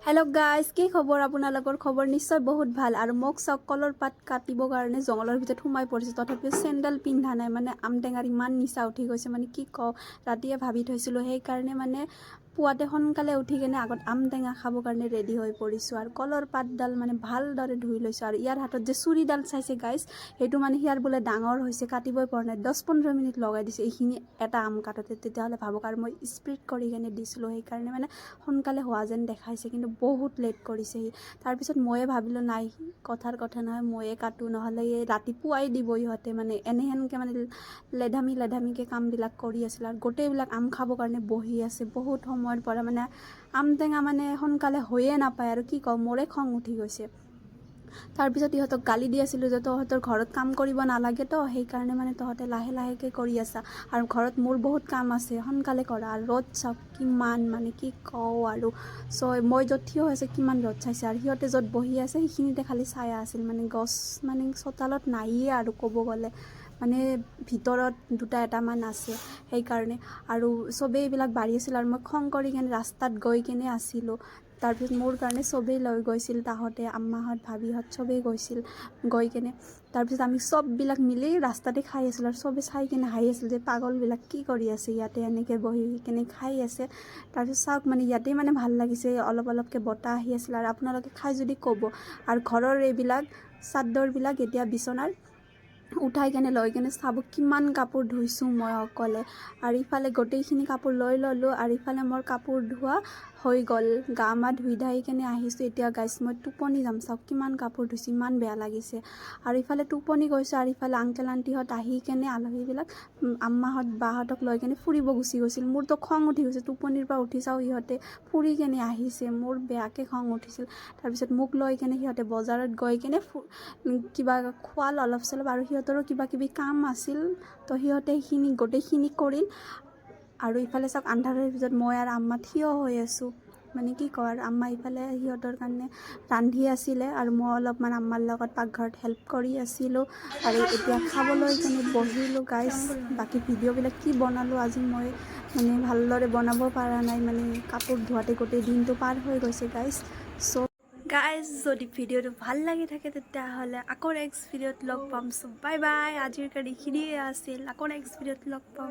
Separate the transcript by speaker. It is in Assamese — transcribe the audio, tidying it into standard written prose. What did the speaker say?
Speaker 1: হেল্ল' গাইজ, কি খবৰ আপোনালোকৰ? খবৰ নিশ্চয় বহুত ভাল। আৰু মোক চাওক, কলৰ পাত কাটিবৰ কাৰণে জংঘলৰ ভিতৰত সোমাই পৰিছে, তথাপিও চেণ্ডেল পিন্ধা নাই। মানে আম টেঙাৰ ইমান নিচা উঠি গৈছে, মানে কি কওঁ। ৰাতিয়ে ভাবি থৈছিলোঁ, সেইকাৰণে মানে পুৱাতে সোনকালে উঠি কেনে আগত আম টেঙা খাবৰ কাৰণে ৰেডি হৈ পৰিছোঁ আৰু কলৰ পাতডাল মানে ভালদৰে ধুই লৈছোঁ। আৰু ইয়াৰ হাতত যে চুৰিডাল চাইছে গাইজ, সেইটো মানে সিয়াৰ বোলে ডাঙৰ হৈছে, কাটিবই পৰা নাই। 10-15 মিনিট লগাই দিছে এইখিনি এটা আম কাটোতে, তেতিয়াহ'লে ভাবক। আৰু মই স্পীড কৰি কেনে দিছিলোঁ, সেইকাৰণে মানে সোনকালে হোৱা যেন দেখাইছে, কিন্তু বহুত লেট কৰিছে সি। তাৰপিছত ময়ে ভাবিলোঁ, নাই, কথাৰ কথা নহয়, ময়ে কাটোঁ, নহ'লে এই ৰাতিপুৱাই দিব ইহঁতে। মানে এনেহেনকৈ মানে লেধামি লেধামিকৈ কামবিলাক কৰি আছিল আৰু গোটেইবিলাক আম খাবৰ কাৰণে বহি আছে বহুত সময়ৰ পৰা। মানে আম টেঙা মানে সোনকালে হৈয়ে নাপায় আৰু কি কওঁ, মোৰে খং উঠি গৈছে। তাৰপিছত ইহঁতক গালি দি আছিলোঁ যে তহঁতৰ ঘৰত কাম কৰিব নালাগে তো, সেইকাৰণে মানে তহঁতে লাহে লাহেকৈ কৰি আছা আৰু ঘৰত মোৰ বহুত কাম আছে, সোনকালে কৰা। আৰু ৰ'দ চাওক কিমান, মানে কি কওঁ আৰু। চ' মই য'ত থিয় হৈছে কিমান ৰ'দ চাইছে আৰু সিহঁতে য'ত বহি আছে সেইখিনিতে খালি ছায়া আছিল। মানে গছ মানে চোতালত নাইয়ে আৰু ক'ব গ'লে, মানে ভিতৰত দুটা এটামান আছে সেইকাৰণে। আৰু চবেই এইবিলাক বাঢ়ি আছিল আৰু মই খং কৰি কেনে ৰাস্তাত গৈ কেনে আছিলোঁ। তাৰপিছত মোৰ কাৰণে চবেই লৈ গৈছিল, তাহঁতে আম্মাহঁত, ভাবিহঁত চবেই গৈছিল গৈ কেনে। তাৰপিছত আমি চববিলাক মিলি ৰাস্তাতে খাই আছিলোঁ আৰু চবে চাই কেনে হাঁহি আছিল যে পাগলবিলাক কি কৰি আছে ইয়াতে, এনেকৈ বহি কেনে খাই আছে। তাৰপিছত চাওক, মানে ইয়াতেই মানে ভাল লাগিছে, অলপ অলপকৈ বতাহ আহি আছিল। আৰু আপোনালোকে খাই যদি ক'ব। আৰু ঘৰৰ এইবিলাক চাদৰবিলাক এতিয়া বিচনাৰ উঠাই কেনে লৈ কেনে চাব কিমান কাপোৰ ধুইছোঁ মই অকলে। আৰু ইফালে গোটেইখিনি কাপোৰ লৈ ল'লোঁ আৰু ইফালে মোৰ কাপোৰ ধোৱা হৈ গ'ল। গা মা ধুই ধাই কেনে আহিছোঁ। এতিয়া গাইছ মই টোপনি যাম। চাওক কিমান কাপোৰ ধুইছোঁ, ইমান বেয়া লাগিছে। আৰু ইফালে টোপনি গৈছোঁ আৰু ইফালে আংকেল আণ্টিহঁত আহি কেনে আলহীবিলাক আম্মাহঁত বাহঁতক লৈ কেনে ফুৰিব গুচি গৈছিল। মোৰতো খং উঠি গৈছে। টোপনিৰ পৰা উঠি চাওঁ ইহঁতে ফুৰি কেনে আহিছে। মোৰ বেয়াকৈ খং উঠিছিল। তাৰপিছত মোক লৈ কেনে সিহঁতে বজাৰত গৈ কেনে কিবা খোৱাল অলপ চলপ আৰু সিহঁতৰো কিবা কিবি কাম আছিল, তো সিহঁতে সেইখিনি গোটেইখিনি কৰিল। আৰু ইফালে চাওক, আন্ধাৰৰ ভিতৰত মই আৰু আম্মা থিয় হৈ আছোঁ। মানে কি কওঁ আৰু, আম্মা ইফালে সিহঁতৰ কাৰণে ৰান্ধি আছিলে আৰু মই অলপমান আম্মাৰ লগত পাকঘৰত হেল্প কৰি আছিলোঁ। আৰু এতিয়া খাবলৈ কেনে বহিলোঁ গাইছ। বাকী ভিডিঅ'বিলাক কি বনালোঁ আজি মই মানে ভালদৰে বনাব পৰা নাই, মানে কাপোৰ ধোৱাতে গোটেই দিনটো পাৰ হৈ গৈছে গাইছ। চ' গাইজ, যদি ভিডিঅ'টো ভাল লাগি থাকে, তেতিয়াহ'লে আকৌ নেক্সট ভিডিঅ'ত লগ পাম। চ' বাই বাই, আজিৰ কাৰণে এইখিনিয়ে আছিল। আকৌ নেক্সট ভিডিঅ'ত লগ পাম।